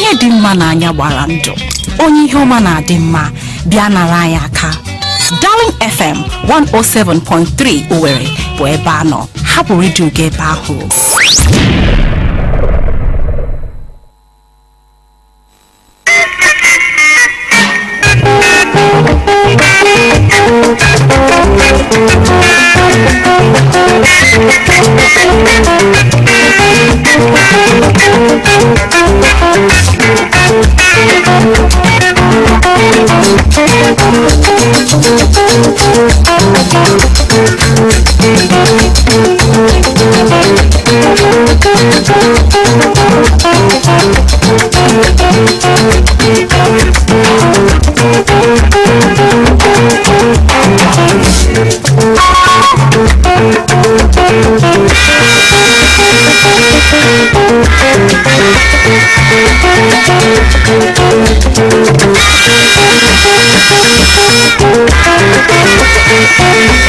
Ihe dị mma n'anya gbara ndụ. Onye ihe ọma na-adị mma, bịa nara anyị aka. Darling FM 107.3 Owerri bụ ebe a nọ. Hapụ redio gị ebe ahụ.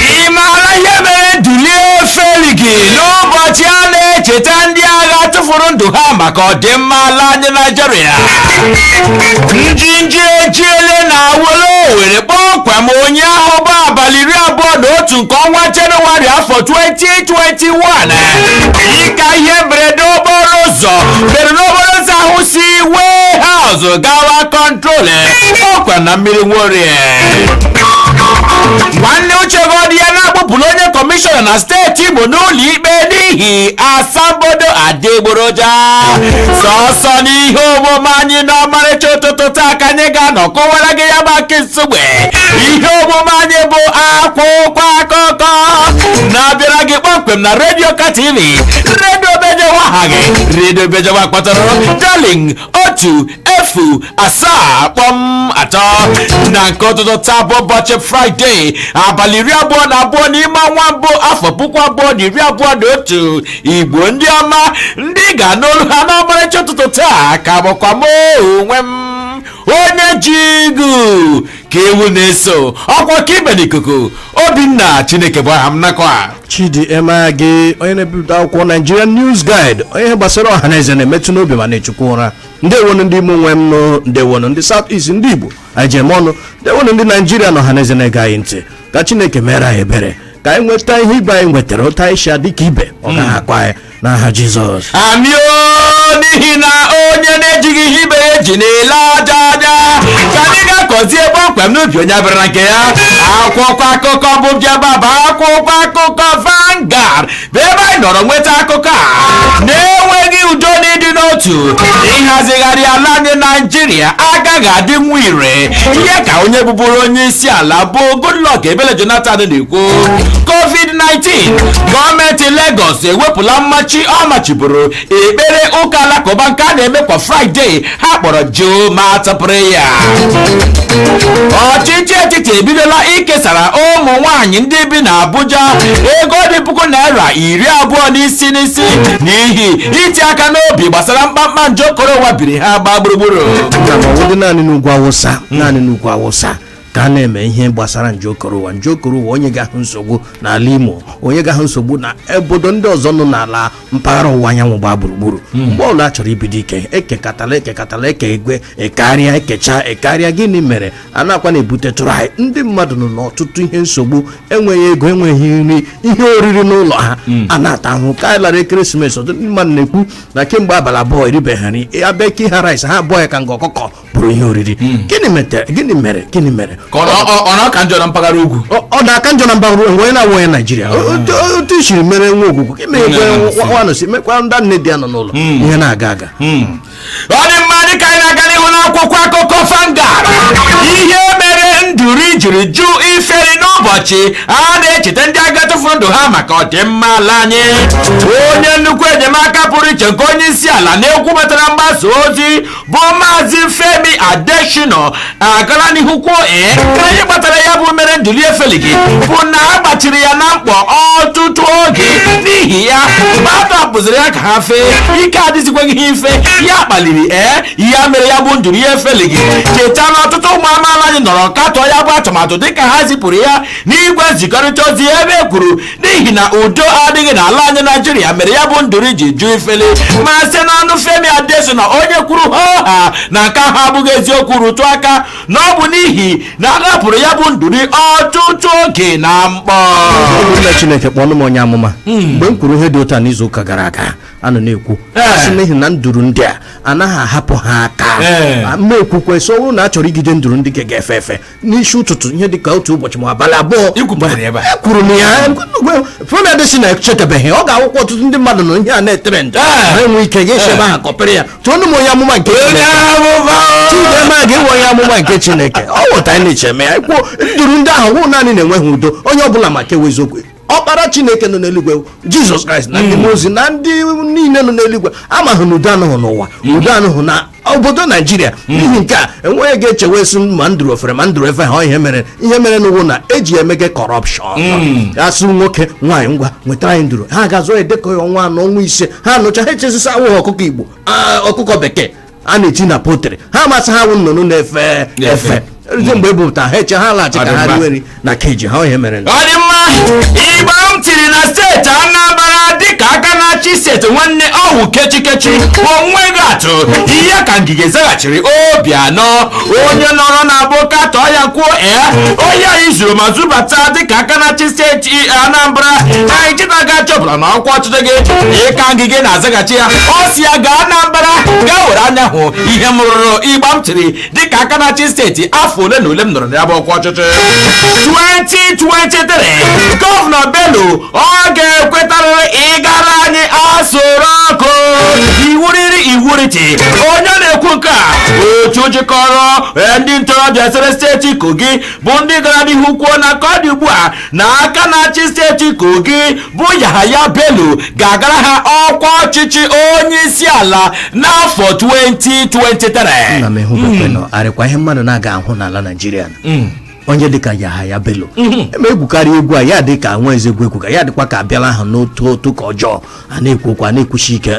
Ị maara ihe mere ndulie feligi n'ụbọchị a na-echeta ndị agha tụfuru ndụ ha maka ọdịmma ala anyị Naijiria? Njinji ejiele na Awolo were kpọmkwem ụnyaahụ bụ abalị 21 nke ọnwa Jenụwarị afọ 2021, dịka ihe mberede okporo ụzọ mere n'okporo ụzọ ahụ si Warehouse gawa Control, kpọmkwem na mmiri Nworie. Nwanne Uche Godi ya na-akpụpụrụ onye kọmishọna na steeti Imo n'ụlọ ikpe n'ihi asambodo adịgboroja. Sọsọ n'ihe omume anyị n'ọmarịcha ụtụtụ taa ka anyị ga-anọ kọwara gị ya bụ akị nsogbe. Ihe omume anyị bụ akwụkwọ akụkọ na-abịara gị kpọmkwem na redio katv, redio bejewa aha gị, redio bejewa kpọtụrụ Darling 107.3 na nke ụtụtụ taa bụ ụbọchị Fraịde, abalị 22 n'ime ọnwa mbụ afọ 2021. Igbo ndị ọma, ndị ga-anụ olu ha n'ọmarịcha ụtụtụ taa ka bụkwa m onwe m, onye ji igu ka ewu na-eso ọkwa ka ibe n'ikuku, Obinna Chineke bụ aha m nakwa Chidi Emeagị, onye na-ebipụta akwụkwọ Nigerian News Guide, onye ihe gbasara ọha na eze na-emetụ n'obi ma na-echukwa ụra. Ndewonu ndị ime onwe m nụ, ndewonu ndị South East, ndị Igbo anyị ji eme ọnụ, ndewonu ndị Naijiria na ọha na eze na-ege anyị ntị. Ka Chineke mere anyị ebere ka anyị nweta ihe ibe anyị nwetara, ụta anyị si adị ka ibe ọ gaghị akwa anyị, n'aha Jizọs. Amio, n'ihi na onye na-ejighị ihe ibe ya eji na-ele aja aja, ka anyị ga-akọzie kpọmkwem n'ubi onye abịara na nke ya. Akwụkwọ akụkọ bụ bịaba bụ akwụkwọ akụkọ Vanguard bụ ebe anyị nọrọ nweta akụkọ a. Na-enweghị udo na ịdị n'otu, ịhazigharị ala anyị Naijiria agaghị adị nwa ire, ihe ka onye bụbụrụ onye isi ala bụ Goodluck Ebele Jonathan na-ekwu. COVID-19, gọọmenti Lagos ewepụla mmachi ọ machiburu ekpere ụka alakụba nke a na-eme kwa Fraịde ha kpọrọ Jumat prayer. Ọchịchị etiti ebidola ikesara ụmụ nwanyị ndị bi n'Abuja ego dị ₦20,000 n'isi n'isi n'ihi iti aka n'obi gbasara mkpamkpa nje okorowa biri ha gbaa gburugburu. Na ma ọ bụdị naanị n'ugwu Awụsa, naanị n'ugwu Awụsa ka a na-eme ihe gbasara nje okorowa. Nje okorowa, onye ga-ahụ nsogbu n'ala Imo, onye ga-ahụ nsogbu na obodo ndị ọzọ nọ n'ala mpaghara ọwụwa anyanwụ gbaa gburugburu. Mgbe ọbụla a chọrọ ibido ike, ekekatala ekekatala, eke egwe ekarịa, ekecha ekarịa. Gịnị mere a na-akwa na-ebutetụrụ anyị? Ndị mmadụ nọ n'ọtụtụ ihe nsogbu, enweghị ego, enweghị nri, ihe oriri n'ụlọ ha, a na-ata ahụhụ. Ka anyị lara ekeresimesi, ọtụtụ ndị mmadụ na-ekwu na kemgbe abalị 2 eribeghị nri. Abịa ike ha rice ha abụọ ya ka nga ọkụkọ bụrụ ihe oriri. Gịnị metere? Gịnị mere? Gịnị mere? Ka ọ na-aka njọ na mpaghara ugwu. Ọ na-aka njọ na mpaghara ugwu. Onye na-awụ onye Naijiria, otu i siri mere nwa ogwugwu ka imekwe nwanụ si mekwa ndị nne di ya nọ n'ụlọ, ihe na-aga aga. Ọ dị mma. Dị ka anyị na-aga n'ihu n'akwụkwọ akụkọ Vanguard, ihe mere nduri jiri jụ iferi n'ụbọchị a na-echeta ndị agha tụfuru ndụ ha maka ọdịmma ala anyị, onye nnukwu enyemaka pụrụ iche nke onye isi ala na-ekwu metara mgbasa ozi bụ Maazị Femi Adesina agala n'ihu kwuo ee ka ihe kpatara ya bụ mere nduli efeligi bụ na a gbachiri ya na mkpọ ọtụtụ oge. N'ihi ya, mgbe a tọpụziri ya ka ha fee, ike adịzikwaghị ha ife ya. kpaliri ee ya mere ya bụ nduru ihe efelighị. Cheta na ọtụtụ ụmụ amaala anyị nọrọ katọọ ya bụ atụmatụ dịka ha zipụrụ ya n'igwe nzikọrịta ozi, ebe e kwuru n'ihi na udo adịghị n'ala anyị Naijiria mere ya bụ nduru ji jụ ifeli. Ma site n'ọnụ Femi Adesina, onye kwuru ha na nke ahụ abụghị eziokwu, rụtụ aka na ọ bụ n'ihi na a rapụrụ ya bụ nduru ọtụtụ oge na mkpọ. Ụmụnne Chineke, kpọọnụ m onye amụma. Mgbe m kwuru ihe dị otu a n'izu ụka gara aga, anọ na-ekwu asị n'ihi na nduru ndị a anaghị ahapụ ha aka. Ma ekwukwe so, ọ bụrụ na a chọrọ igide nduru ndị ga-efe efe n'isi ụtụtụ, ihe dịka otu ụbọchị ma abalị 2. Ikwupụtara ebe a. Ekwuru m ya. Femi Adesina echetabeghị, ọ ga-awụkwa ọtụtụ ndị mmadụ nọ ihe a na-etere ndụ ha enwe ike ga-esi ebe ahụ kọpịrị ya. Tụọnụ m onye amụma nke Onye Chineke. amụma! Chidema ga-ewe onye amụma nke Chineke. Ọ wụta anyị na-eche eme ya kwuo nduru ndị ahụ wụ naanị na-enweghị udo. Onye ọbụla ma kewa eziokwu, ọkpara Chineke nọ n'eluigwe, Jizọs Kraịst, na ndị mmụọ ozi na ndị niile nọ n'eluigwe amaghị na udo anụghị n'ụwa, udo anụghị na obodo Naijiria. N'ihi nke a, enweghị ga-echewe esi ma nduru ofere ma nduru efe ha. Ihe mere n'ụwụ na eji emege corruption. Asị nwoke nwaanyị, ngwa, nwetara anyị nduru. Ha ga-azụ ya dịka ya ọnwa 4, ọnwa 5, ha nụcha, ha echezisi awụghị ọkụkọ Igbo, ọkụkọ bekee a na-eti na poultry. Ha amasị ha wụ nnụnụ na-efe efe. Rute mgbe e bupụta ha, eche ha laghachi ka ha riwe nri na keji ha. Ihe mere Ọ dị mma. Igba m tiri na steeti Anambra dịka aka na-achị steeti nwanne ọwụ kechikechi onweghị atụ ihe ka Ngige zaghachiri Obianọ, onye nọrọ na abụ katọ ya, kwuo ee onye anyị zuru ma zubata dịka aka na-achị steeti Anambra. Anyị chịtaga chọpụtara na ọkwa ọchịchị gị ịka. Ngige na-azaghachi ya, ọ si ya gaa Anambra, gaa were anya hụ ihe m rụrụ. Igba m tiri dịka aka na-achị steeti afọ ole na ole m nọrọ na ya bụ ọkwa ọchịchị 2023, Gọvanọ Bello ọ ga-ekwetarịrị ịgara anyị Aso Rock iwuriri iwuriti. Onye na-ekwu nke a, otu jikọrọ ndị ntorobịa sere steeti Kogi, bụ ndị gara n'ihu kwuo na ka ọ dị ugbu a na aka na-achị steeti Kogi bụ Yahaya Bello ga-agara ha ọkwa ọchịchị onye isi ala n'afọ 2023. Nna m, ehubekwenọ arịkwa ihe mmadụ na-aga ahụ n'ala Naijiria onye dịka Yahaya Bello eme egwukarị egwu a, ya dị ka nwa eze egwu egwu, ya dịkwa ka abịala ahụ n'otu otu ka ọjọọ a na-ekwu okwu a na-ekwuchi ike.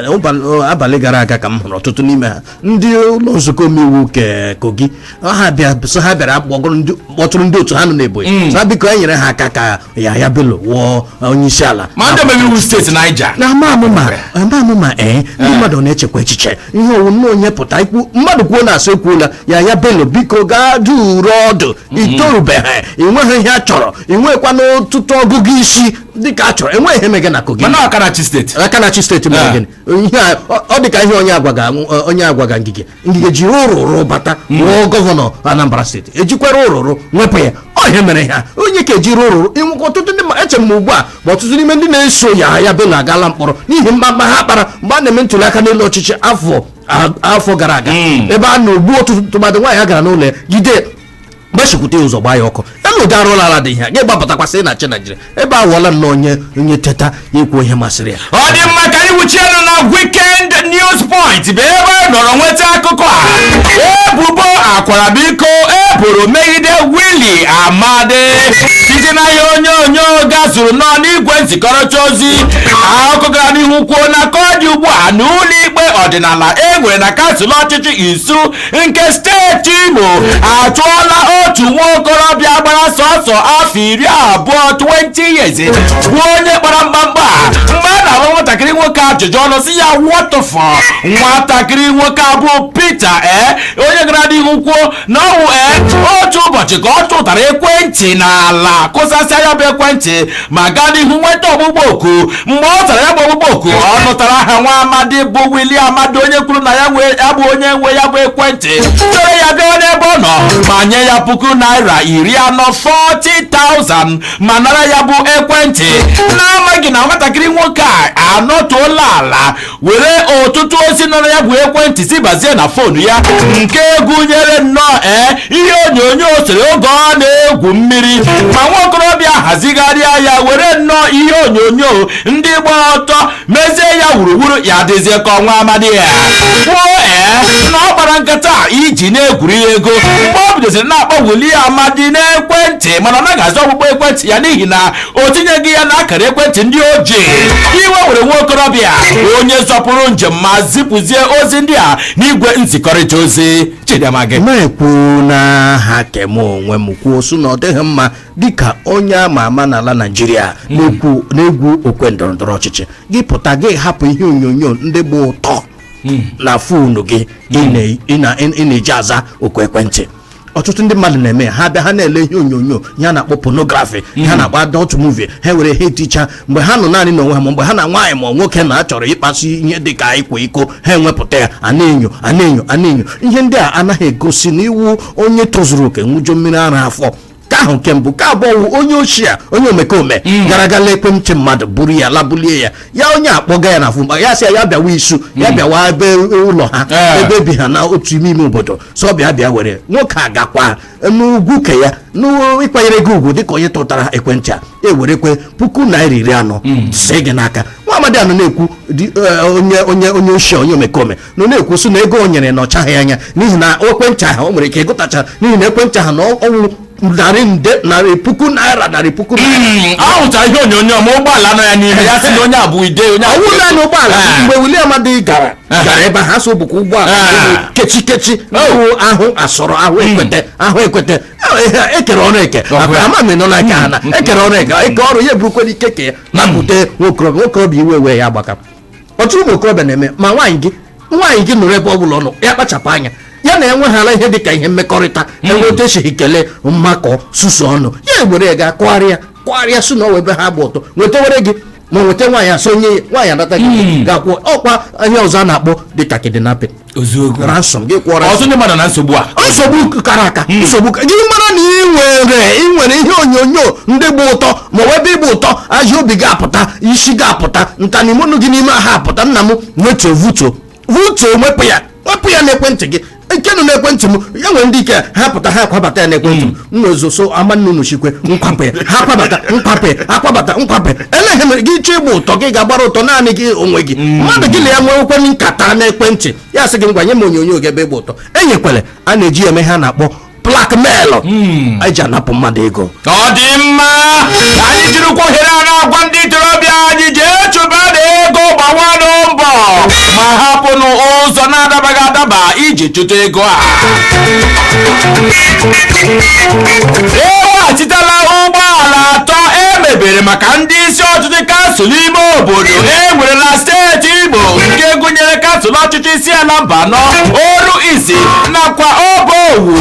Abalị gara aga ka m hụrụ ọtụtụ n'ime ha, ndị ụlọ nzukọ omeiwu ke Kogi, ha bịa so ha bịara kpọtụrụ ndị otu ha nọ n'Ebonyi, so ha biko e nyere ha aka ka Yahaya Bello wụọ onye isi ala. Ma ndị omebe iwu steeti Niger. Na ama amụma ee, ndị mmadụ na-echekwa echiche ihe owu nnọọ. Onye pụta ikwu mmadụ kwuo na asụ ekwuola ya Bello, biko gaa duru ọdụ, itorubeghị, enweghị ihe a chọrọ, enwekwa n'ọtụtụ ọgụgụ isi dịka a chọrọ, enweghị ihe mege na Kogi. Mana aka na-achị steeti. Aka na-achị steeti mere gịnị? Ihe a ọ dị ka ihe onye agwaga Ngige. Ngige jiri ụrụrụ bata wụọ gọvanọ Anambra Steeti, ejikwara ụrụrụ nwepụ ya. Ọ ihe mere ha onye ka ejiri ụrụrụ ịnwekwa ọtụtụ ndị ma eche m ugbu a ma ọtụtụ n'ime ndị na-eso ya ya Bello agala mkpọrọ n'ihi mkpamkpa ha kpara mgbe a na-eme ntuli aka n'elu ọchịchị afọ gara aga, ebe a na-ogbu ọtụtụ, tụmadị nwaanyị a gara n'ụlọ ya jide, gbachikwute ụzọ, gbaa ya ọkụ elu. Ụdị arụla ala dị ihe a ga-egbapụtakwasị na chi Naijiria ebe a wụọla nnọọ onye teta ya ekwu ihe masịrị ya. Ọ dị mma, ka anyị wuchielu na Weekend News Point, bụ ebe anyị nọrọ nweta akụkọ a. Ebubo akwara biko eboro megide Willie Amadi site na ihe onyonyo gazuru nọ n'igwe nzikọrịta ozi. Akụkọ gara n'ihu kwuo na ka ọ dị ugbu a na ụlọ ikpe ọdịnala e nwere na kansụl ọchịchị Isu nke steeti Imo atụọla otu nwa okorobịa gbara sọsọ afọ 20, 20 years, bụ onye kpara mkpamkpa a. Mgbe a na-agba nwatakịrị nwoke ajụjụ ọnụ, si ya wọtụfọ nwatakịrị nwoke abụ Peter ee, onye gara n'ihu kwuo na ọwụ ee otu ụbọchị ka ọ tụtara ekwentị n'ala, kụsasịa ya bụ ekwentị ma gaa n'ihu nweta ọgbụgbọ oku. Mgbe ọ tara ya bụ ọgbụgbọ oku, ọ nụtara aha nwa amadi bụ Willie Amadi, onye kwuru na ya ya bụ onye nwe ya bụ ekwentị, chọrọ ya bịa n'ebe ọ nọ ma nye ya puku naira 40, 40,000, ma nara ya bụ ekwentị, na-amaghị na nwatakịrị nwoke a anọtuola ala were ọtụtụ ozi nọ na ya bụ ekwentị zibazie na foonu ya, nke gụnyere nnọọ ee ihe onyonyo sere oge ọ na-egwu mmiri. Ma nwa okorobịa hazigharịa ya were nnọọ ihe onyonyo ndị gba ọtọ mezie ya wuruwuru ya dịzie ka ọnwa amadi. Naijiria kwuo ee na ọ gbara nkata iji na-egwuri ya ego mgbe ọ bidoziri na-akpọ Willie Amadi n'ekwentị, mana ọ naghị azụ ọkpụkpọ ekwentị ya n'ihi na o tinyeghị ya n'akara ekwentị ndị ojii. Iwe were nwa okorobịa onye zọpụrụ njem ma zipụzie ozi ndị a n'igwe nzikọrịta ozi. Chidimma gị. Na-ekwu n'aha kem onwe m, kwuo sị na ọ dịghị mma dịka onye ama ama n'ala Naijiria na-ekwu na-egwu okwe ndọrọ ndọrọ ọchịchị, gị pụta gị hapụ ihe onyonyo ndị gba ụtọ na foonu gị ị na-eji aza oku ekwentị. Ọtụtụ ndị mmadụ na-eme ya. Ha bịa, ha na-ele ihe onyonyo, ihe a na-akpọ pornography, ihe a na-akpọ adult movie. Ha were ha eticha mgbe ha nọ naanị n'onwe ha, ma mgbe ha na nwaanyị ma nwoke na-achọrọ ịkpasu ihe dị ka ịkwa iko, ha enwepụta ya, a na-enyo, a na-enyo, a na-enyo. Ihe ndị a anaghị egosi na iwu onye tozuru oke nwụjo mmiri ara afọ ka ahụ. Nke mbụ ka abụọ wụ onye ochie, onye omekome gara aga lee ekwentị mmadụ, buru ya labulie ya, ya onye akpọga ya na fụ ya, sị ya ya bịawa isu, ya bịawa ebe ụlọ ha, ebe bi ha na otu ime ime obodo, so bịa bịa were. Nwoke agakwa n'ugwu ke ya n'ịkwanyere gị ugwu dịka onye tụtara ekwentị a, ewerekwe ₦40,000 si gị n'aka. Nwa amadi anọ na-ekwu onye ochie, onye omekome nọ na-ekwu sị na ego o nyere na ọ chaghị anya, n'ihi na ekwentị ahụ o nwere ike ịgụtacha, n'ihi na ekwentị ahụ na ọnwụ narị nde narị puku naira, 100,000 naira. Ahụcha ihe onyonyo ma ụgbọala nọ ya n'ihu ya, sị na onye a bụ ide onye a bụ. Ọwụ naanị ụgbọala. Mgbe Willie Amadi gara ebe ha so bụkwa ụgbọala kechi kechi ahụ ahụ asọrọ ahụ ekwete ahụ ekwete. Ekere ọrụ eke ama m nọ n'aka ha na ekere ọrụ eke eke ọrụ ya eburukwere ike ka ya napụta nwokorobịa. Nwokorobịa iwe wee ya agbaka. Ọtụtụ ụmụ okorobịa na-eme ma nwaanyị gị nụrụ ebe ọ bụla ọ nọ, ya kpachapụ anya ya na enweghala ihe dịka ihe mmekọrịta, enwe otu esighị kelee, mmakọ, susu ọnụ, ya ewere ya gaa kụgharịa kụgharịa, sụ na ọ ebe ha gba ụtọ nwetawere gị, ma nweta nwaanyị asọ onye nwaanyị anata gị ga-akwụ ọkwa ihe ọzọ a na-akpọ dịka kidnapping. Ozuogo. Ransom gị kwụọ ransom. Ọtụtụ ndị mmadụ na nsogbu a. Nsogbu kara aka, nsogbu gị mara na ị nwere ihe onyonyo ndị gba ụtọ, ma ọ bụ ebe ịgba ụtọ ahịa, obi ga-apụta, isi ga-apụta, ntanimonu gị n'ime ahụ apụta. Nna m, nwetuo vutuo vutuo, wepụ ya, wepụ ya n'ekwentị gị. Nke nọ n'ekwentị m ya nwere ndị ike ha pụta, ha akwabata ya n'ekwentị m. M na-ezoso ama nnụnụ chikwe nkwapụ ya, ha akwabata nkwapụ ya, akwabata nkwapụ ya. Eleghị mere gị chọọ ịgba ụtọ gị ga-agbara ụtọ naanị gị onwe gị. Mmadụ gị na ya nwee nkata n'ekwentị, ya sị gị, "Ngwa, nye m onyonyo gị ebe ịgba ụtọ," enyekwele. A na-eji ya eme ihe a na-akpọ blackmail, eji anapụ mmadụ ego. Ọ dị mma, anyị jirikwa ohere a na-agwa ndị ntorobịa anyị jee chụba na ego, gbawanụ mbọ ma hapụnụ ụzọ na-adabaghị adaba iji chụta ego a. Eweghachitala ụgbọala atọ emebere maka ndị isi ọchịchị kansụl ime obodo e nwere na steeti Imo, nke gụnyere kansụl ọchịchị isi ala mba anọ, oru isi nakwa obowu.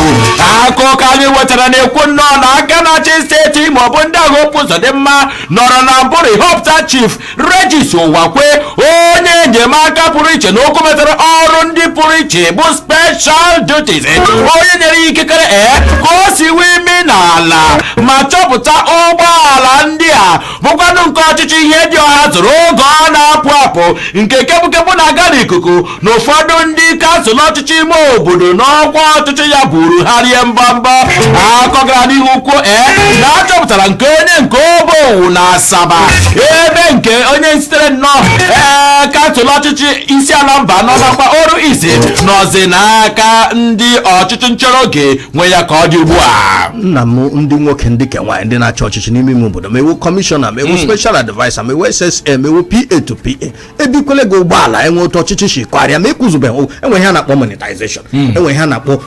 Akụkọ anyị nwetara na-ekwu nnọọ na aka na-achị steeti Imo bụ ndị agha Hope Uzodimma nọrọ na mbụrụ họpụta Chief Regis Ụwakwe, onye enyemaka pụrụ iche na okwu metara ọrụ ndị pụrụ iche bụ special duties, onye nyere ikikere ee ka o si wee imi n'ala ma chọpụta ụgbọala ndị a bụkwanụ nke ọchịchị ihe dị ọha zụrụ oge ọ na-apụ apụ, nke kepụkepụ na-aga n'ikuku na ụfọdụ ndị kansụl ọchịchị ime obodo n'ọkwa ọchịchị ya buru ha rie mbọmbọ. Akọ gara n'ihu kwuo ee na a chọpụtara nke onye nke obowu na Asaba, ebe nke onye sitere nnọọ ee kansụl ọchịchị isi ala mba nọ nakwa oru isi nọzi n'aka ndị ọchịchị nchere oge nwe ya ka ọ dị ugbu a. Nna m, ndị nwoke, ndị ke nwaanyị, ndị na-achị ọchịchị n'ime ime obodo, ma ewu kọmishọna, ma ewu special adviser, ma ewu SSA, ma ewu PA to PA, ebikwele gị ụgbọala, enwe otu ọchịchị si karịa ma ịkwụzụbeghị. Enwe ihe a na-akpọ monetization, enwe ihe a na-akpọ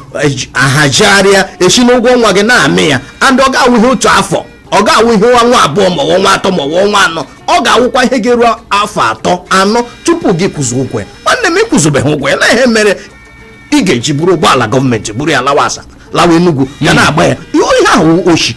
ahazigharịa esi n'ụgwọ ọnwa gị na-amị ya, and ọ ga-awụ ihe otu afọ, ọ ga-awụ ihe ọnwa 2 ma ọ bụ ọnwa 3 ma ọ bụ ọnwa 4, ọ ga-awụkwa ihe ga-eru afọ 3 4 tupu gị kwụzụ ụgwọ ya. Nwanne m, ịkwụzụbeghị ụgwọ ya na ihe mere ị ga-eji buru ụgbọala gọọmenti, buru ya lawa Asaba, lawa Enugu, ya na-agba ya ihe ahụ wụ oshi.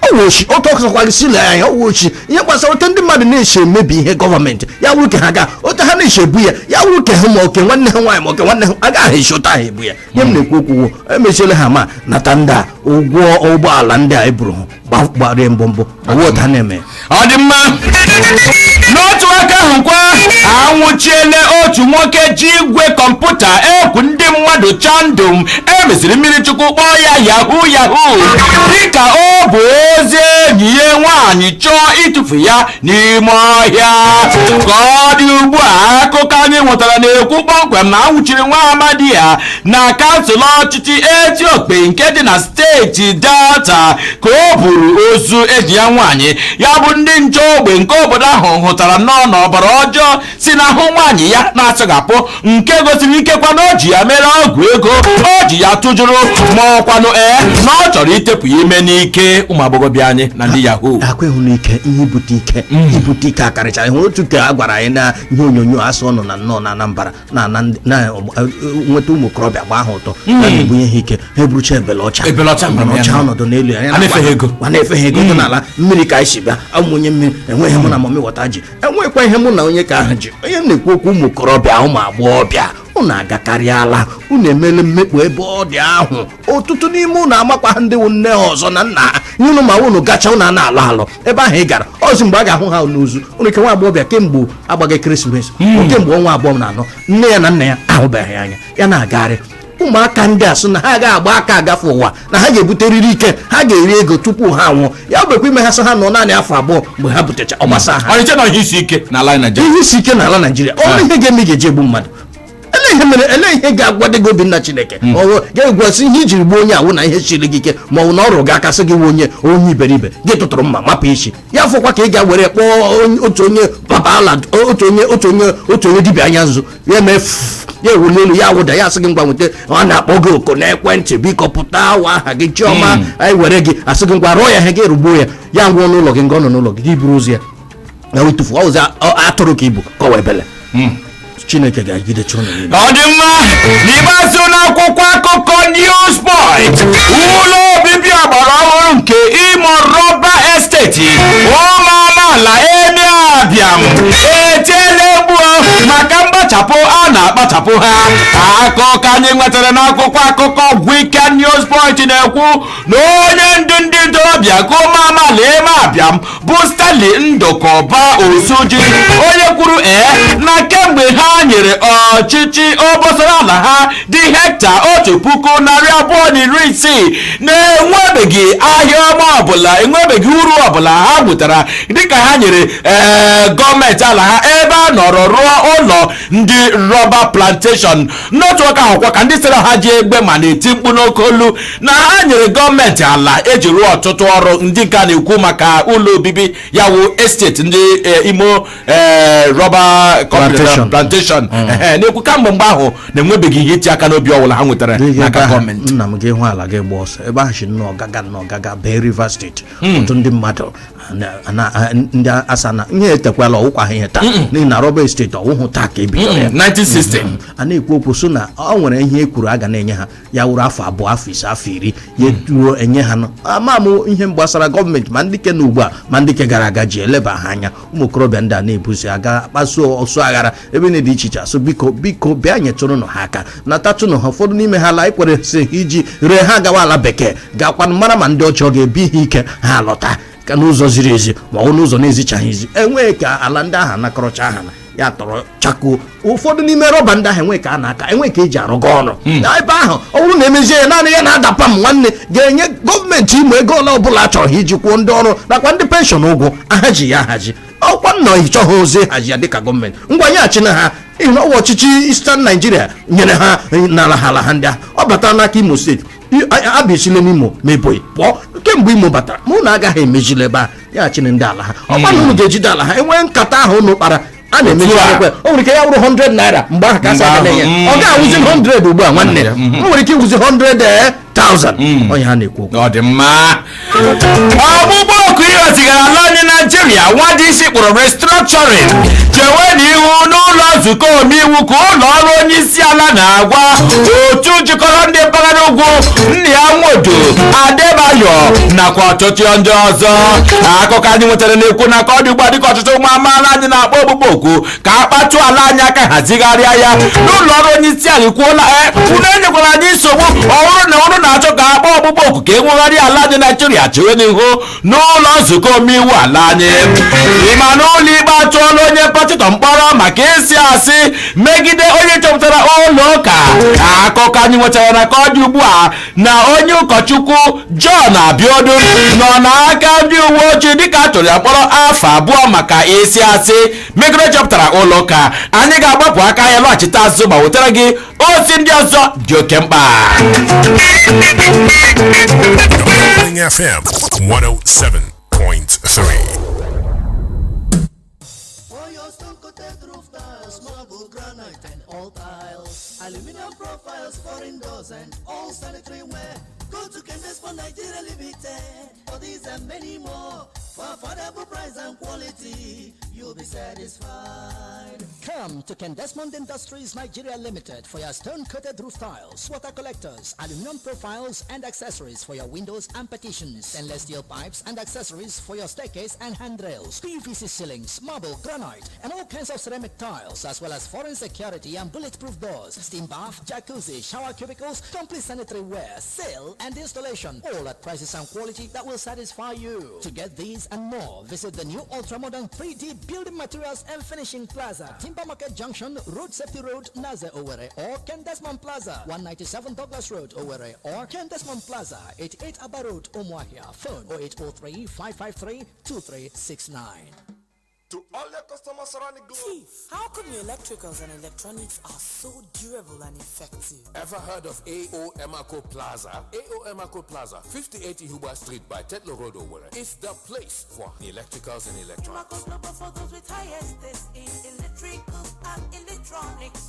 Ọ wụ oshi. Otu ọsọkwa gị si lee anya, ọ wụ oshi. Ihe gbasara ote ndị mmadụ na-esi emebi ihe gọọmenti, ya wụrụ ke ha ga ote ha na-esi ebu ya, ya wụrụ ke ha, ma oke nwanne ha nwaanyị, ma oke nwanne ha, agaghị esi otu ahụ ebu ya. Ihe m na-ekwu okwu wụ emechiela ha ma nata ndị a. Ụgwọ ụgbọala ndị a eburu ha gbarie mbọmbọ ọwụ ụta na-eme. Ọ dị mma. N'otu aka ahụ kwa, anwụchiele otu nwoke ji igwe kọmputa ekwu ndị mmadụ chandum emesiri mmiri chukwu kpọọ ya yahoo yahoo, dịka ọ bụ ozi enyi ya nwaanyị chọọ ịtụfu ya n'ime ọhịa. Ka ọ dị ugbu a, akụkọ anyị nwetara na-ekwu kpọmkwem na anwụchiri nwa amadi ya na kansụl ọchịchị Etiokpe nke dị na steeti Delta ka o buru ozu enyi ya nwaanyị. Ya bụ ndị nche ogbe nke obodo ahụ hụtara nnọọ n'ọbara ọjọọ si n'ahụ nwaanyị ya na-asọghapụ, nke gosiri ikekwa na o ji ya mere ọgwụ ego, o ji ya tụjụrụ, ma ọkwanụ ee na ọ chọrọ itepụ ya ime n'ike. Ụmụ agbọghọbịa anyị na ndị yahoo. Akwa ịhụ n'ike ihe ibute ike, ibute ike akarịcha. Ịhụrụ otu ka a gwara anyị na ihe onyonyo asụ ọnụ na nnọọ na Anambra na na nweta ụmụ okorobịa gbaa ha ụtọ na na-ebunye ha ike, ha eburucha ebele ọcha. Ebele ọcha mara ọcha ya. Ọnọdụ n'elu ya. A na-efe ha ego. A na-efe ha ego dị n'ala mmiri ka anyị si bịa. Ụmụ onye mmiri enweghị mụ na mummy water ji, enweghịkwa ihe mụ na onye ka ahụ ji. Onye m na-ekwu okwu, ụmụ okorobịa, ụmụ agbọghọbịa, unu agakarịala, unu emele mmekpu ebe ọ dị ahụ. Ọtụtụ n'ime unu amakwa ndị wụ nne ha ọzọ na nna ha. Ihe unu ma unu gacha, unu a na-alụ alụ ebe ahụ ị gara ọzi mgbe a ga-ahụ ha n'ozu unu. Ke nwa agbọghọbịa kemgbe agbaghị ekeresimesi, kemgbe ọnwa 2 na 4, nne ya na nna ya ahụbeghị ya anya, ya na-agagharị. Ụmụaka ndị a sị na ha agaghị agba aka agafe ụwa, na ha ga-ebuterịrị ike, ha ga-eri ego tupu ha nwụọ. Ya bụkwa ime ha sị ha nọ naanị afọ 2 mgbe ha butecha ọgbasa ha. Ọnịcha na ihe isi ike n'ala Naịjirịa. Ihe isi ike n'ala Naijiria, ọ ihe ga-eme ị ga-eji egbu mmadụ? Ele ihe mere? Ele ihe ga-agwa gị Obinna Chineke ọwụ ga-egwasị ihe ijiri gbuo onye awụ na ihe siri gị ike, ma ọ bụ na ọrụ gị aka sị gị wụ onye onye iberibe gị tụtụrụ mma mapụ isi ya? Fọkwa ka ị ga-were kpọọ otu onye baba ala, otu onye otu onye otu onye dibịa anya nzu ya eme fff, ya ewuli elu, ya wụda, ya asị gị ngwa nweta. Ọ na-akpọ gị oku n'ekwentị, biko pụta awa aha gị chiọma anyị were gị, asị gị ngwa rụọ ya ihe gị, rugbuo ya, ya ngwụọ n'ụlọ gị, nga ọ nọ n'ụlọ gị, gị buru ozu ya na wetufu ọzọ atụrụ ka ibu kọwa ebele. Chineke ga-agidecha unu niile. Ọ dị mma. N'ikpeazụ, n'akwụkwọ akụkọ Newspoint, ụlọ obibi ọgbara ọhụrụ nke Imo Rubber Estate, ụmụ amaala Emiabịam etiela egbu maka mkpachapụ a na-akpachapụ ha. Akụkọ anyị nwetara n'akwụkwọ akụkọ Weekend Newspoint na-ekwu na onye ndu ndị ntorobịa nke ụmụ amaala Emiabịam bụ Stanley Ndụkọba Osuji, onye kwuru ee na kemgbe ha nyere ọchịchị obosara ala ha dị hekta 1260, na-enwebeghị ahịa ọma ọbụla, enwebeghị uru ọbụla ha nwetara dịka ha nyere ee gọọmenti ala ha ebe a nọrọ rụọ ụlọ ndị rọba plantation. N'otu aka ahụkwa ka ndị sịrị ha ji egbe ma na-eti mkpu n'oke olu na ha nyere gọọmenti ala eji rụọ ọtụtụ ọrụ ndị nke a na-ekwu maka ụlọ obibi ya wụ estate ndị Imo rọba Plantation. Plantation. Ehe, na-ekwu kamgbe mgbe ahụ na-enwebeghị ihe iti aka n'obi ọbụla ha nwetara N'ebe n'aka ahụ, gọọmenti. Nna m, gị hụ ala gị gba ọsọ ebe ahụ si nnọọ gaga nnọọ gaga bee Rivers Steeti. Ọtụtụ ndị mmadụ ndị asa na ihe etekwala ọwụkwa ha ihe taa, n'ihi na rọba steeti ọwụhụ taa ka ebidoro ya. 1960. A na-ekwu okwu so na ọ nwere ihe e kwuru a ga na-enye ha, ya wụrụ afọ 2, afọ 5, afọ 10, ya ruo enye ha nọ. Ama m ihe gbasara gọọmenti, ma ndị ke na ugbu a ma ndị ke gara aga ji eleba ha anya. Ụmụ okorobịa ndị a na-ebuzi aga kpasuo ọsọ aghara ebe na dị iche iche, asụ biko biko bịa nyetụrụnụ ha aka natatụnụ ha. Ụfọdụ n'ime ha la ekweresị iji ree ha gawa ala bekee, gakwanụ mara ma ndị ọchị ọ ga-ebi ha ike ha lọta ka n'ụzọ ziri ezi ma ọ bụ n'ụzọ na-ezichaghị ezi. Enweghị ka ala ndị ahụ anakọrọcha ha na ya tọrọ chakoo. Ụfọdụ n'ime rọba ndị ahụ enweghị ka a na-aka, enweghị ka eji arụga ọrụ ebe ahụ. Ọ bụrụ na emezie ya, naanị ya na-adapa m nwanne ga-enye gọọmenti Imo ego ole ọbụla a chọrọ ha iji kwụọ ndị ọrụ nakwa ndị pension ụgwọ ahaji ya ahaji. Ọkwa nna ịchọghị ozi ịhazi ya dịka gọọmenti, ngwa nyeghachina ha, n'ihi na ọwa ọchịchị Eastern Nigeria nyere ha n'ala ha ala ha ndị ahụ. Ọ batara n'aka Imo Steeti, Abịa esile n'Imo ma Ebonyi pụọ kemgbe Imo batara, ma unu agaghị emejila ebe a nyeghachina ndị ala ha. Ọkwa na unu ga-ejide ala ha, enwee nkata ahụ unu kpara a na-emeji Otu a. ekwe. O nwere ike ya wụrụ 100 naira mgbe ahụ ka a sị aga na-enye, Mgbe ahụ, ọ ga-awụzi 100 ugbu a nwanne, o nwere ike ịwụzi 100,000. Onye ha na-ekwu okwu. Ọ dị mma. Ọgbụgbọ oku ịghọzigara ala anyị Naijiria nwa dị isi kpọrọ restructuring chewe n'ihu n'ụlọ nzukọ omeiwu ka ụlọ ọrụ onye isi ala na-agwa otu jikọrọ ndị mpaghara ugwu nna ya nwodo Adebayo nakwa ọtụtụ ndị ọzọ. Akụkọ anyị nwetara na-ekwu na ka ọ dị ugbu a, dịka ọtụtụ ụmụ amaala anyị na-akpọ ọgbụgbọ oku ka a kpatụ ala anyị aka hazigharịa ya, n'ụlọ ọrụ onye isi ala ekwuola ee unu enyekwara anyị nsogbu. Ọ bụrụ na unu na-achọ ka a kpọọ Ọkpụkpọ oku ka enwegharị ala dị Naijiria chewe n'ihu n'ụlọ nzukọ omeiwu ala anyị. Ịma na ụlọ ikpe atụọla onye pastọ mkpọrọ maka ịsị asị megide onye chọpụtara ụlọ ụka. Akụkọ anyị nwetara na ka ọ dị ugbu a na onye ụkọchukwu John Abiodun nọ n'aka ndị uwe ojii dịka a tụrụ ya mkpọrọ afọ 2 maka ịsị asị megide chọpụtara ụlọ ụka. Anyị ga-agbapụ aka ya, lọghachite azụ ma wetara gị ozi ndị ọzọ dị oke mkpa. Darling FM 107.3. For your stone coated roof tiles, marble, granite, and all tiles, aluminum profiles for indoors and all sanitary ware. Go to Kendesmond Nigeria Limited for these and many more. For affordable price and quality, you'll be satisfied. Come to Kendesmond Industries Nigeria Limited for your stone-coated roof tiles, water collectors, aluminum profiles and accessories for your windows and partitions, stainless steel pipes and accessories for your staircase and handrails, PVC ceilings, marble, granite, and all kinds of ceramic tiles, as well as foreign security and bulletproof doors, steam bath, jacuzzi, shower cubicles, complete sanitary ware, sale and installation, all at prices and quality that will satisfy you. To get these and more, visit the new ultra-modern 3D Building Materials and Finishing Plaza, Timber Market Junction, Road Safety Road, Naze, Owerri, or Ken Desmond Plaza, 197 Douglas Road, Owerri, or Ken Desmond Plaza, 88 Aba Road, Umuahia. Phone 0803 553 2369. To all your customers around the globe. Chief, how come your electricals and electronics are so durable and effective? Ever heard of AO Emako Plaza? AO Emako Plaza, 58 Ihuba Street by Tetlow Road, Owerri, is the place for electricals and electronics. Emaco Global for those with highest taste in electricals and electronics.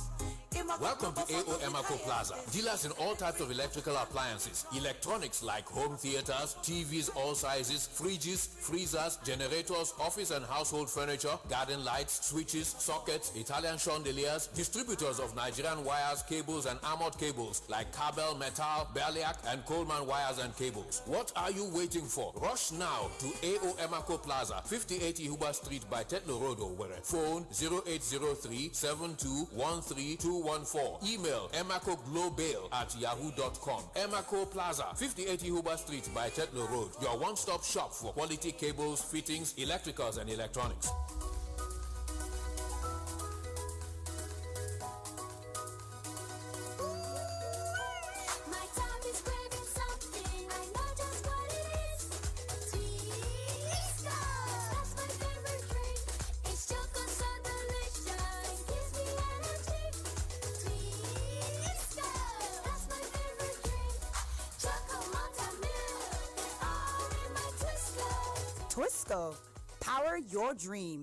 Emaco Welcome to Global for AO those with Emako highest Plaza. taste. Dealers in all types of electrical appliances, electronics like home theaters, TVs all sizes, fridges, freezers, generators, office and household furniture, garden lights, switches, sockets, Italian chandeliers, distributors of Nigerian wires, cables and armored cables like Kabel Metal, Berliak and Coleman wires and cables. What are you waiting for? Rush now to AO Emako Plaza, 58 Ihuba Street by Tetlow Road, Owerri. Phone 0803 7213 214. Email emacoglobal@yahoo.com. Emako Plaza, 58 Ihuba Street by Tetlow Road. Your one-stop shop for quality cables, fittings, electricals and electronics. My tummy is craving something. I know just what it is. Twisco. That's my favorite drink. It's chocolate so delicious. Gives me energy. Twisco. That's my favorite drink. Choco Malta milk. All in my Twisco. Twisco, power your dream.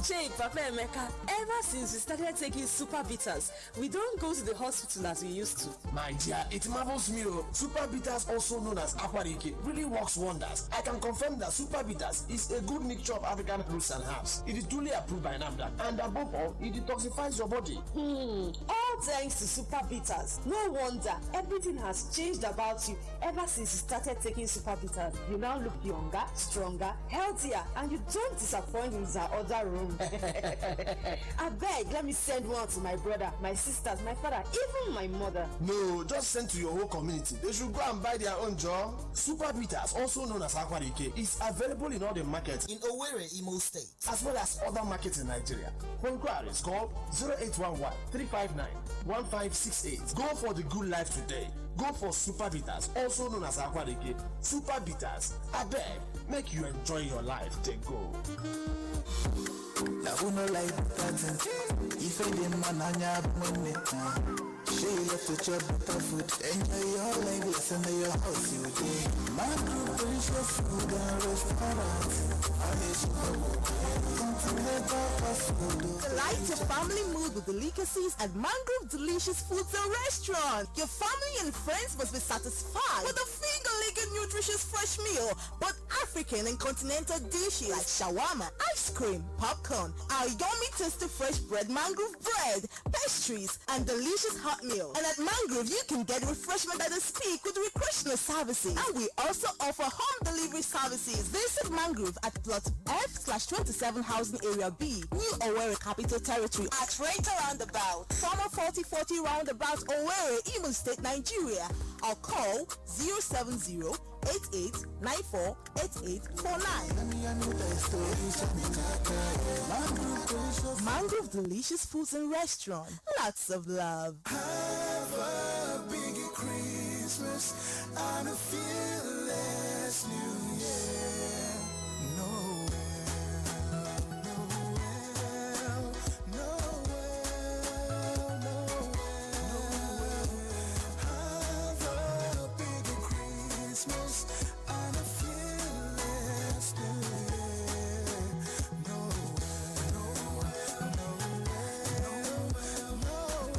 Jake, Papa Emeka, ever since we started taking Super Bitters, we don't go to the hospital as we used to. My dear, it marvels me. Oh. Super Bitters, also known as Aquarike, really works wonders. I can confirm that Super Bitters is a good mixture of African roots and herbs. It is duly approved by NAFDAC, and above all, it detoxifies your body. All thanks to Super Bitters. No wonder everything has changed about you ever since you started taking Super Bitters. You now look younger, stronger, healthier, and you don't disappoint with our other room. Abeg, let me send one to my brother, my sisters, my father, even my mother. No, just send to your whole community. They should go and buy their own job. Super Bitters, also known as Aquarike, is available in all the markets In Owerri, Imo State. As well as other markets in Nigeria. For inquiries, call 0811 359 1568. Go for the good life today. Go for Super Bitters, also known as Aquarike. Super Bitters, abeg, make you enjoy your life. They go. Na who no like better thing? Ife dị mma n'anya bụ nwanne. Shey you love to chop better food. Enjoy your life, listen to your house you dey. Mangrove delicious food and restaurant. Continental fast food. Delight your family mood with delicacies at Mangrove Delicious Foods and Restaurant. Your family and friends must be satisfied with a finger-licking nutritious fresh meal, both African and continental dishes like shawarma, ice cream, popcorn, our yummy tasty fresh bread, mangrove bread, pastries, and delicious hot hot meal. And at Mangrove, you can get refreshment by the speak with recreational services. And we also offer home delivery services. Visit Mangrove at plot F/27 Housing Area B, New Owerri Capital Territory, at Renta Roundabout, former 4040 Roundabout, Owerri, Imo State, Nigeria. Or call 070 8894 8849. Mangrove Delicious Foods and Restaurant. Lots of love. Have a big Christmas and a fearless New Year. Noel, Noel, Noel, Noel. Have a big Christmas and a fearless New Year. Noel, Noel, Noel, Noel,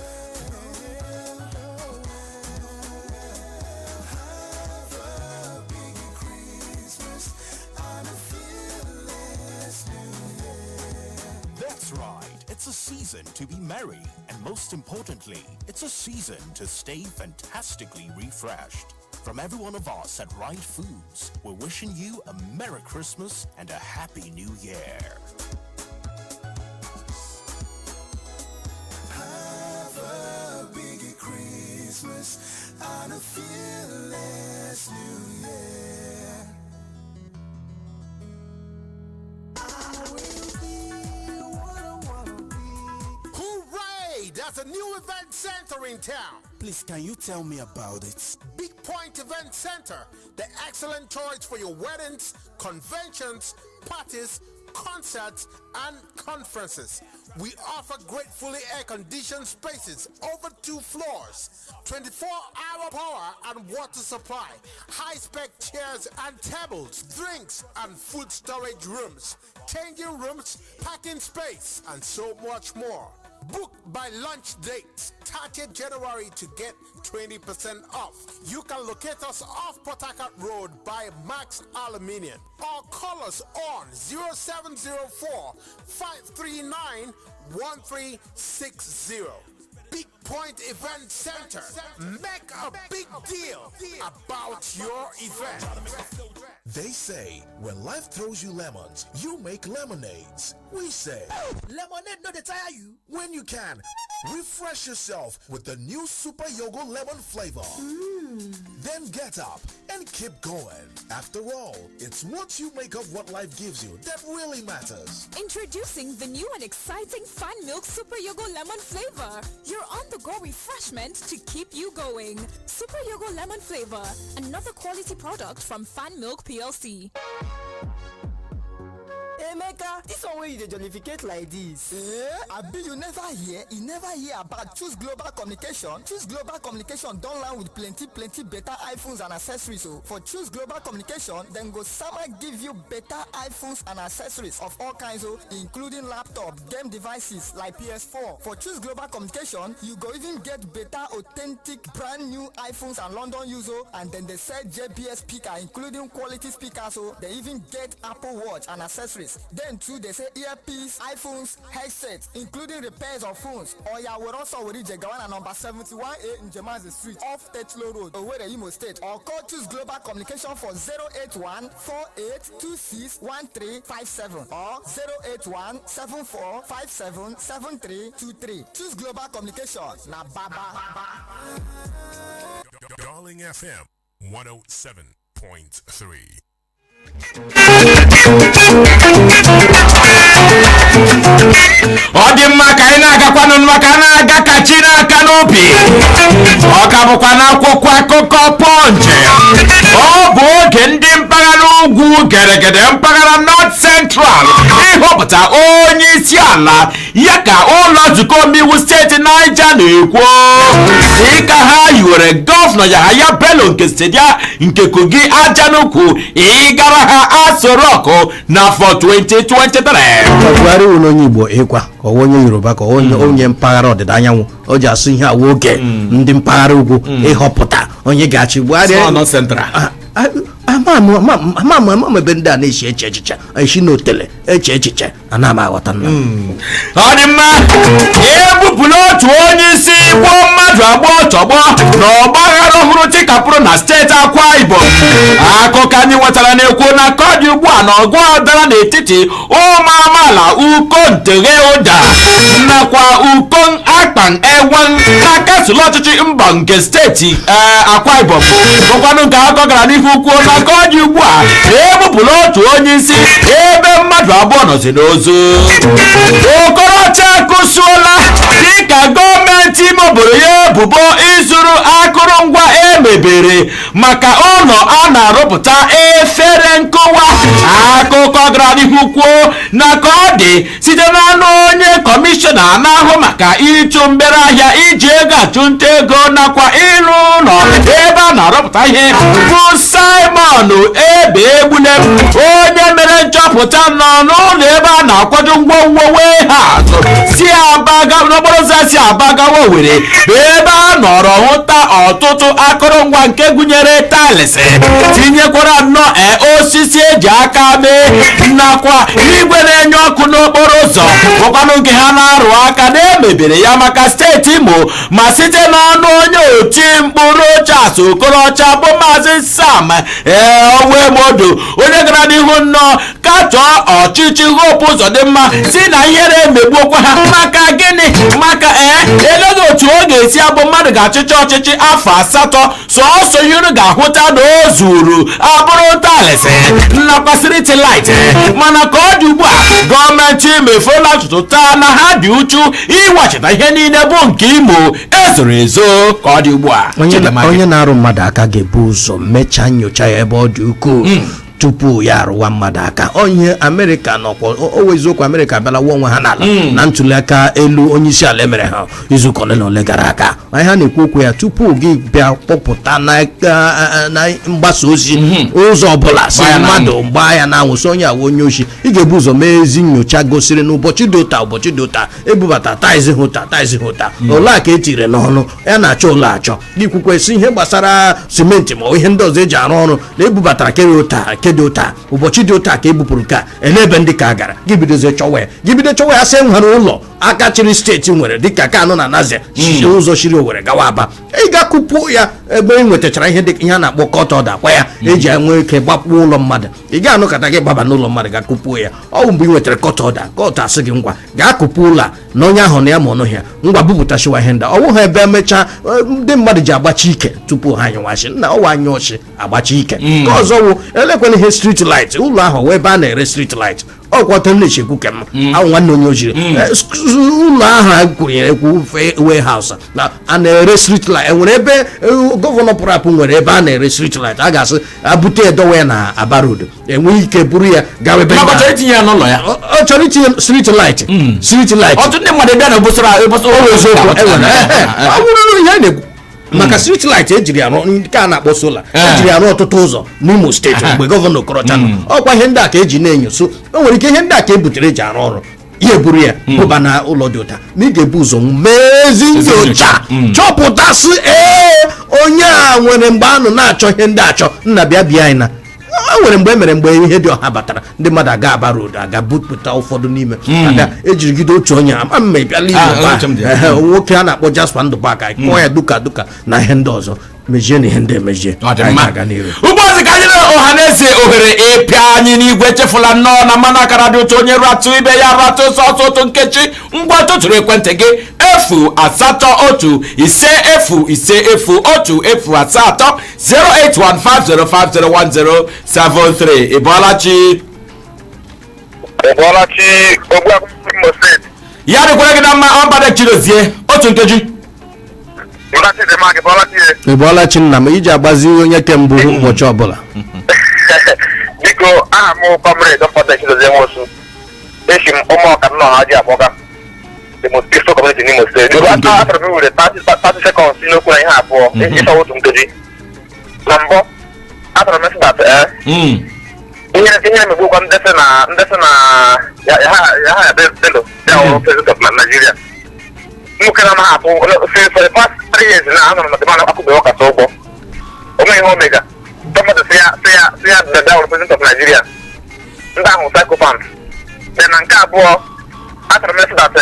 Noel. Have a big Christmas and a fearless New Year. That's right. It's a season to be merry, and most importantly, it's a season to stay fantastically refreshed. From every one of us at Right Foods, we're wishing you a Merry Christmas and a Happy New Year. Have a big Christmas and a fearless New Year. I will be what I wanna be. Hooray! There's a new event center in town. Please, can you tell me about it? Big Point Event Center, the excellent choice for your weddings, conventions, parties, concerts, and conferences. We offer gratefully air-conditioned spaces over two floors, 24-hour power and water supply, high-spec chairs and tables, drinks and food storage rooms, changing rooms, parking space, and so much more. Book by lunch date, 30th January to get 20% off. You can locate us off Port Harcourt Road by Max Aluminium or call us on 0704 539 1360. Big Point Event Center. Make a big deal about your event. They say when life throws you lemons, you make lemonades. We say Lemonade no dey tire you. When you can, refresh yourself with the new Super Yogo lemon flavor. Then get up and keep going. After all, it's what you make of what life gives you that really matters. Introducing the new and exciting Fan Milk Super Yogo Lemon flavor. Your on-the-go refreshment to keep you going. Super Yogo Lemon flavor, another quality product from Fan Milk PLC. Emeka, dis one wey you dey jollificate like dis? Eh, abi you never hear? You never hear about Choose Global Communication? Choose Global Communication don land with plenty plenty better iPhones and accessories o. For Choose Global Communication, dem go sama give you better iPhones and accessories of all kinds o, including laptop, game devices like PS4. For Choose Global Communication, you go even get better authentic brand new iPhones and London use o, and dem dey sell JBL speaker, including quality speakers o. Dem even get Apple Watch and accessories. Then too, they say earpiece, iPhones, headsets, including repairs of phones. Oya, were also were gawa na number 71A Njemaze Street, off Tetlow Road, Owerri, Imo State, or call Choose Global Communication for 081 48 26 1357 or 081 74 57 7323. Choose Global Communication. Na baba. Darling FM 107.3. Ọ dị mma ka anyị na-agakwanụ maka na-aga ka chi n'aka n'obi. Ọ ka bụkwa n'akwụkwọ akụkọ Punch. Ọ bụ oge ndị mpaghara ugwu geregede, mpaghara North Central, ịhọpụta onye isi ala ya ka ụlọ nzukọ omeiwu steeti Niger na-ekwu, dịka ha yiwere Gọvanọ Yahaya Bello nke steeti nke Kogi aja n'ukwu ịgara ha Aso Rock n'afọ 2023. Buhari wụ onye Igbo ịkwa ka ọ onye Yoruba, ka onye mpaghara ọdịda anyanwụ o ji asụ ihe awa oge ndị mpaghara ugwu ịhọpụta onye ga-achị Buhari. Small North Central. Ama m ebe ndị a na-echi eche echiche, esi n'otele eche echiche, ana m aghọta nna. Ọ dị mma, ebupụla otu onye isi gbuo mmadụ abụọ. na ọgụ dara n'etiti ụmụ amaala Uko Nteghe Ụda nakwa Ukon Akpan Ewan na kansụl ọchịchị mba nke steeti Akwa Ibom, bụkwanụ nke akụkọ gara n'ihu kwuo na ka ọ dị ugbu a, egbupụla otu onye isi ebe mmadụ 2 nọzi n'ozu. Okorocha akụsuola dịka gọọmenti ime obodo ya ebubo ịzụrụ akụrụngwa emebere maka ụlọ a na-arụpụta efere nkụwa. Akụkọ gara n'ihu kwuo na ka ọ dị site n'ọnụ onye kọmishọna na-ahụ maka ịchụ mgbere ahịa, iji ego achụnta ego nakwa ịrụ ụlọ ebe a na-arụpụta ihe, bụ Simon Ebe Egbule, onye mere nchọpụta nọ n'ụlọ ebe a na-akwado ngwongwo warehouse si Aba n'okporo ụzọ si Aba gawa Owerri, bụ ebe a nọrọ hụta ọtụtụ akụrụngwa nke gụnyere tiles, tinyekwara nnọọ osisi eji aka mee nakwa igwe na-enye ọkụ n'okporo ụzọ, bụkwanụ nke ha na-arụ aka na emebere ya maka steeti Imo. Ma site n'ọnụ onye oti mkpụrụ Rochas Okorocha bụ Maazị Sam Onwemodo, onye gara n'ihu nnọọ katọọ ọchịchị Hope Uzodimma, si na ihere emegbuokwa ha. Maka gịnị? Maka eleghị otu ọ ga-esi abụ mmadụ ga-achịchị ọchịchị afọ 8, sọọsọ ihe unu ga-ahụta na o zuru abụrụ tiles nakwa street light. Mana ka ọ dị ugbu a, gọọmenti Imo efola ntutu taa na ha dị uchu iwechita ihe niile bụ nke Imo ezoro ezo ka ọ dị ugbu a. Onye na-arụ mmadụ aka ga-ebu ụzọ mechaa nyocha ya ebe ọ dị ukwuu tupu ya arụwa mmadụ aka. Onye Amerịka nọkwa o eziokwu, Amerịka abịala wụọ onwe ha n'ala na ntụliaka elu onye isi ala emere ha izuụka ole na ole gara aga. Anyị ha na-ekwu okwu ya tupu gị bịa kpọpụta na mgbasa ozi ụzọ ọbụla si mmadụ gbaa ya n'anwụ, si onye awa onye oshi, ị ga-ebu ụzọ mee ezi nyocha gosiri na ụbọchị dị ụta, ụbọchị dị ụta ebubata taizi hụta taizi hụta ole a ka etiri n'ọnụ ya na-achọ ụlọ achọ gị kwukwesị ihe gbasara simenti ma ihe ndị ọzọ eji arụ ọrụ na ebubatara kere ụta kedị ụta ụbọchị dị ụta ka ebupụrụ ka elebe ndị ka gara gị bidozie chọwa ya, gị bido chọwa ya sị nwere ụlọ aka chịrị steeti nwere dịka Kano na Nazia ụzọ shiri Owerri gawa Aba, ị ga-akụpụ ya ebe ị nwetachara ihe dị ihe a na-akpọ court order kwa ya eji enwe ike gbakpuo ụlọ mmadụ. Ị ga-anụkọta gị gbaba n'ụlọ mmadụ ga kụpuo ya, ọ bụ mgbe ị nwetara court order, court asị gị ngwa gaa kụpuo ụlọ a na onye ahụ na ya ma ọnụ ya, ngwa bupụtashiwa ihe ndị ọ wụghị ebe emechaa ndị mmadụ ji agbachi ike tupu ha anyụwachi nna ọwa anya ọchị agbachi ike. Nke ọzọ wụ elekwana ihe street light, ụlọ ahụ wee ebe a na-ere street light ọkwa na-echekwu kem ahụ nwanne onye ojiri ụlọ ahụ a kwunyere ekwu warehouse na a na-ere street light, enwere ebe gọvanọ pụrụ apụ nwere ebe a na-ere street light, a ga-asị abute edowe ya na Aba Road, enweghị ike buru ya gawa ebe ọ itinye ya n'ụlọ ya, ọ chọrọ itinye street light street light ọtụtụ ndị mmadụ bịa na obosara eziokwu ọ bụrụ ihe a na-ekwu maka street light ejiri arụ nke a na-akpọ solar ejiri arụ ọtụtụ ụzọ n'Imo steeti mgbe gọvanọ Okorocha nọ, ọkwa ihe ndị a ka eji na-enyo so o nwere ike ihe ndị a ka e butere eji arụ ọrụ ya eburu ya bụba na ụlọ dị ụta, ma ị ga-ebu ụzọ mee ezi nyocha chọpụtasị ee onye a nwere mgbe anụ na-achọ ihe ndị achọ nna bịa bịa anyị na o nwere mgbe e mere mgbe ihe dị ọha batara ndị mmadụ aga Aba Road aga bupụta ụfọdụ n'ime abịa ejirigide otu onye ama mma ịbịala Igbo nwoke a na-akpọ Jasper Ndụbaka kpọọ ya duka duka na ihe ndị ọzọ mejie na ihe ndị emejie. Ụbọchị ka anyị na ọha na eze ohere ịpịa anyị n'igwe chefula nnọọ na mmanụ akara dị ụtọ, onye ratụ ibe ya ratụ sọsọ otu nkechi. Ngwa tụtụrụ ekwentị gị 081 5 0 5 0 1 0 7 3 08150501073. Ịbọọlachi? Ịbọọlachi Ogbuakwụ Imo steeti. Ya dịkwara gị na mma. Ọbada Chidozie, otu nkeji. Ị bọọla chi nna m, iji agbazi onye kembụ ụbọchị ọbụla. Biko aha m Comrade Ọfọdụ Chidozie Nwosu, esi m ụmụọka m nọ ha ji akpọga the most peaceful community n'Imo steeti. Achọrọ m iwere 30 seconds n'okwu na ihe abụọ ịchọ otu nkeji. Na mbụ achọrọ m ịsị that ihe na-emegbukwa ndesị na ya ha Bello ya ọrụ president of Nigeria nwoke na-amaghị atụ for the past 3 years na anọrọ na demand akwụbeghị ọkasa ụgwọ onwe ihe omega gọọmenti si ya dada ọrụ president of Nigeria ndị ahụ psychopath. Then na nke abụọ achọrọ m ịsị that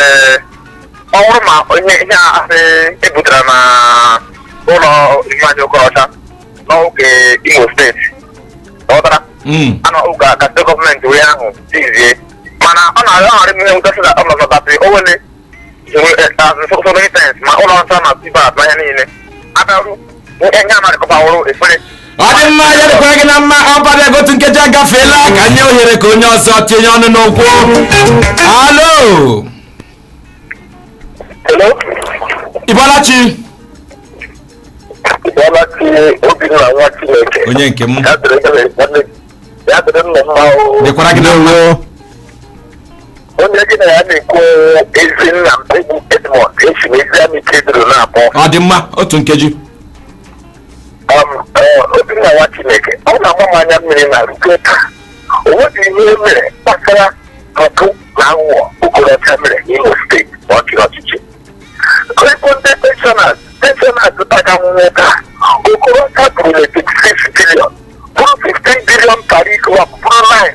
ọ bụrụ ma ihe asị ebutere na ụlọ Ifeanyị Okorocha n'oge Imo steeti ọtara Ana oge a ka steeti gọọmenti wee ahụ tizie, mana ọ na-arịọ ọrụ ihe nwutasị na ọ nọtasị owele so many times, ma ụlọ nsọ na tibat na ihe niile abịaru ihe amarịkọbawụrụ efere. Ọ dị mma, ya dịkwara gị na mma. Ọ bada otu nkeji agafeela, ka nye ohere ka onye ọzọ tinye ọnụ n'okwu. Alo, Ịbọlachi. Ịbọlachi, Obinna nwa Chineke. Onye nke m. Ya dịrị nna mma o. Dịkwara gị na mma. Onye gị na ya na-ekwu, Ezinna m egwu Edmond, esi m Eziamike duru na-akpọ. Ọ dị mma, otu nkeji. Obinna nwa Chineke, ọ na-agba m anya mmiri na rute taa o nweghị ihe mere gbasara mpụ na aghụghọ Okorocha mere n'Imo Steeti ma ọ chịrị ọchịchị. Ego ndị pensioners taga nwụọ taa, Okorocha bụrụ na 26 billion, bụrụ 15 billion tariq wap, bụrụ 9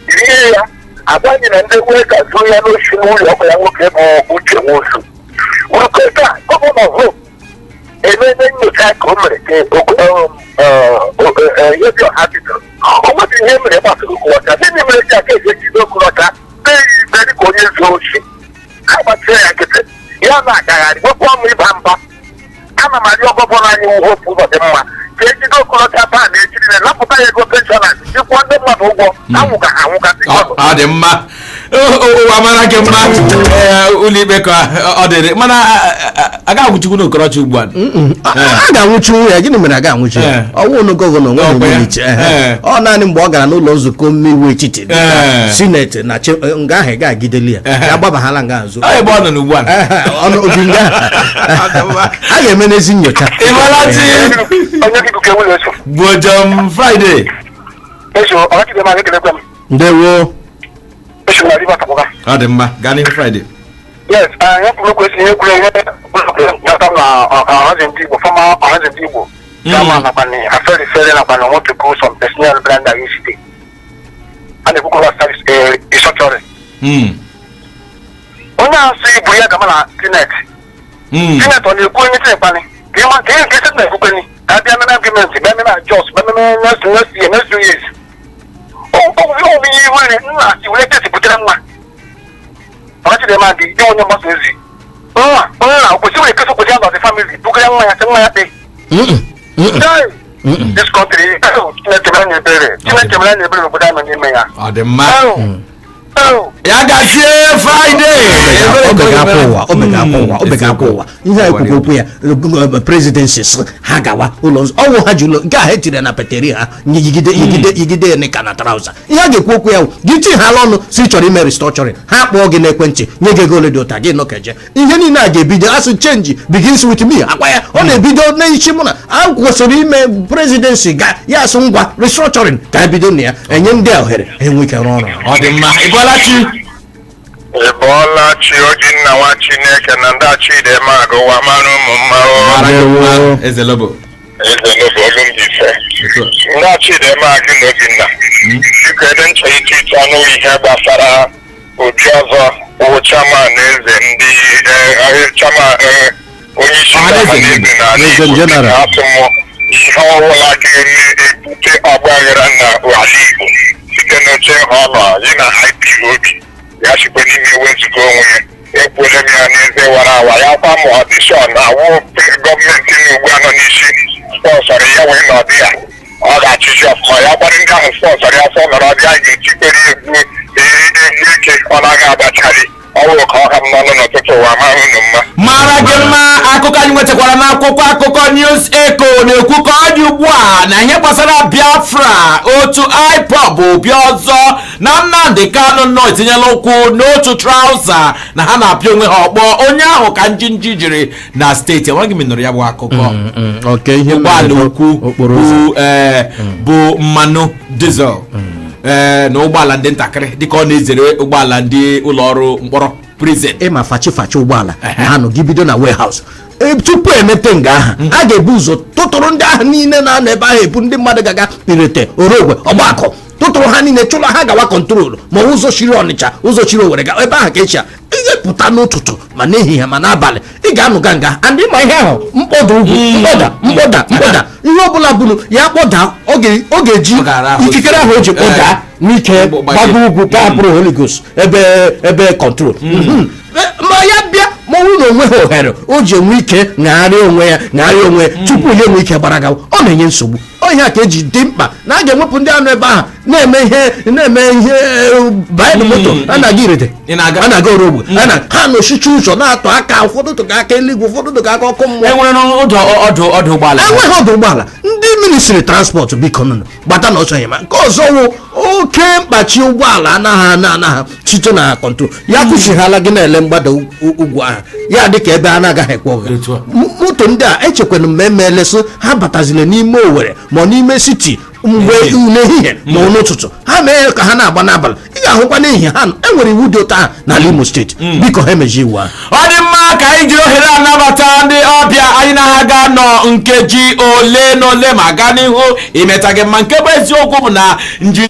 rie ya, agbaghị na ndị wega zuo ya n'oshi n'ụlọ ọkụ ya nwoke bụ Uche Nwosu. Rute taa, gọvanọ Hope ememe nyocha ka o mere ka ihe dị ọha bidoro, o nweghị ihe mere gbasara Okorocha. Gịnị mere ka aka eji ejide Okorocha kpee ya ikpe dịka onye zuo oshi, ha gbachie ya nkịtị, ya na-agagharị nwekwa ọnụ ịba mba? Ana m arịọ gọvanọ anyị wụ Hope Uzodimma ka ejide Okorocha taa na echi niile, napụta ya ego penshọnas, jikwuo ndị mmadụ ụgwọ anwụga ha anwụga. Ọ dị mma. Ụwa mara gị mma. Ee, ụlọikpe ka ọ dịrị, mana a ga-agwụchikwu n'Okorocha ugbu a. A ga-anwụchi ya. Gịnị mere a ga-anwụchi ya? Ọwụ nụ gọvanọ nwere Ọkwa ya. iwu. Ọ naanị mgbe ọ gara n'ụlọ nzukọ omeiwu etiti dịka sineti na nga ahụ ga-agideli ya, ya agbabaghala nga azụ. Ọ ebe ọ nọ n'ugbu a. Ọnụ obi nga a ga-eme n'ezi nyocha. Ịbọlachi. Gbojom Friday. Ndewo. Ọ dị mma, gaa n'ihu, Friday. Yes, ihe kwuru kwesịrị ihe kwuru ihe gbata na Ọhaneze Ndị Igbo, former Ọhaneze Ndị Igbo chairman, nakwa na Afenifere, nakwa na Omotoku, some personnel brand yesterday a na-ekwukwa gbasara restructuring. Onye ahụ sị bụ ya gama na sineti, sineti ọ na-ekwu onye tinekwanị ka ịma ka ihe nke sineti na-ekwukweni ka a bịa meme agreement, bịa meme adjust, bịa meme next year, next 2 years. Ọ bụ ihe iwere nna si were kesi butere nwa ọchịdịma dị dị onye mgbasa ozi nwa nna kwesịrị were kesi kwesịrị anọzi family bugara nwa ya, sị nwa ya kpee. This country, Chineke mere anyị ebere, Chineke mere anyị ebere n'obodo anyị nọ n'ime ya. Ọ dị mma, ya gazie, Friday. Ọ bega akwa ụwa, ọ bega akwa ụwa, ọ bega akwa ụwa. Ihe a ekwukwu okwu ya, presidency sị ha gawa ụlọ nzukọ ọnwụ, ha ji ụlọ nke a etiri na peteri ha yigide yigide yigide nika na trouser. Ihe a ga-ekwu okwu ya wụ gị ti ha ọnụ si chọrọ ime restructuring, ha kpọọ gị n'ekwentị, nye gị ego ole dị ụta gị nọkeje. Ihe niile a ga-ebido asụ change begins with me. Akwa ya ọ na-ebido n'isi mụ na a kwesịrị ime presidency ga ya asụ ngwa restructuring ka ebido na ya enye ndị a ohere ha enwe ike rụọ ọrụ. Ọ dị mma, ị bọọla chi. Ị bọọla chi, Ojinna nwa Chineke na ndị Achidema agụwa mara ụmụ mma o. Mara gị mma, Eze Lobo. Eze Lobo, olu m dị ife. Ndị Achidema agụ na Obinna, biko, ebe m chọrọ ite ite ọnụ ihe gbasara obi ọzọ wụ chairman eze ndị chairman, onye isi ndị Ọhaneze n'ala Eze Igbo. General. Asị m ihe ọbụla ga-eme ebute ọgbaghara na ala Igbo site n'oche ọ nọ yi na IPOB, ya sikwa n'ime wezuga onwe ya. Ekwuola m ya n'eze wara awa ya kwa ma ọdishọn awụ gọọmenti na ugbu a nọ n'isi spọnsọrọ ya wee nọdụ ya, ọ ga-achịchi ọfụma. Ya gbara ndị ahụ spọnsọrọ ya afọ nọrọ ọbịa ga-etikwere egwu egwu ike, ọ naghị agbachari ọnwụ ka ọ ha m n'ọnụ n'ụtụtụ. Ụwa mara unu mma. Mara gị mma. Akụkọ anyị nwetakwara n'akwụkwọ akụkọ News Echo na-ekwu ka ọ dị ugbu a na ihe gbasara Biafra, otu IPOB, obi ọzọ na Nnamdị Kanụ nọ etinyela ụkwụ n'otu trouser na ha na-apịa onwe ha ọkpọ. Onye ahụ ka njinji jiri na steeti enweghị m nụrụ ya bụ akụkọ. Oke ihe ụgbọala mberede ukwu okporo ụzọ. bụ bụ mmanụ diesel na ụgbọala ndị ntakịrị dịka ọ na-ezere ụgbọala ndị ụlọ ọrụ mkpọrọ, prison. Ịma fachi fachi ụgbọala na-anọ gị bido na warehouse. Tupu emepe nga ahụ, a ga-ebu ụzọ tụtụrụ ndị ahụ niile na-anọ ebe ahụ ebu ndị mmadụ gaga Irete, Orogwe, Ọgbakọ, tụtụrụ ha niile chụla ha gawa control, ma ụzọ chiri Ọnịcha, ụzọ chiri Owere ga ebe ahụ ka echi Ịpụta n'ụtụtụ, ma n'ehihie ma n'abalị, ị ga-anụga nga and ịma ihe ahụ, mkpọda ugwu, mkpọda, mkpọda, mkpọda, ihe ọbụla bụrụ ya kpọda, ọ ga-eji ikikere ahụ o ji kpọda n'ike gbago ugwu ka hapụrụ Holy Ghost ebe ebe control. Ma ya bịa, ma ọ bụrụ na onwe ha ohere o ji enwe ike ṅagharịa onwe ya, ṅagharịa onwe ya tupu ya enwe ike gbara gawa, ọ na-enye nsogbu. Ọ ihe a ka eji dị mkpa na a ga-ewepụ ndị anụ ebe ahụ na-eme ihe, na-eme ihe banye na moto a na-aga Irete, a na-aga Orogbo, a na ha nọchichi ụzọ na-atụ aka, ụfọdụ tụka aka eluigwe, ụfọdụ tụka aka ọkụ mmụọ. Enwere n'ụdọ ọdụ ụgbọala? Enweghị ọdụ ụgbọala. Ndị ministry transport, biko nụnụ gbata na ọsọ enyemaka. Nke ọzọ wụ oke mkpachi ụgbọala anaghị ana anaghị site na control ya kwụsịghala gị na-ele mgbada ugwu ahụ, ya dị ka ebe a na-agaghị ekwe ọga. Moto ndị a echekwana m emeelesị ha batazila n'ime Owere ma ọ n'ime city mgbe n'ehihie ma ọ n'ụtụtụ, ha mee ka ha na-agba n'abalị. Ị ga-ahụkwa n'ehihie ha enwere iwu dị otu ahụ n'ala Imo Steeti. Biko, ha emeji iwu ahụ. Ọ dị mma. Ka anyị jiri ohere anabata ndị ọbịa anyị na ha ga-anọ nkeji ole na ole ma gaa n'ihu imeta gị mma. Nke bụ eziokwu bụ na nji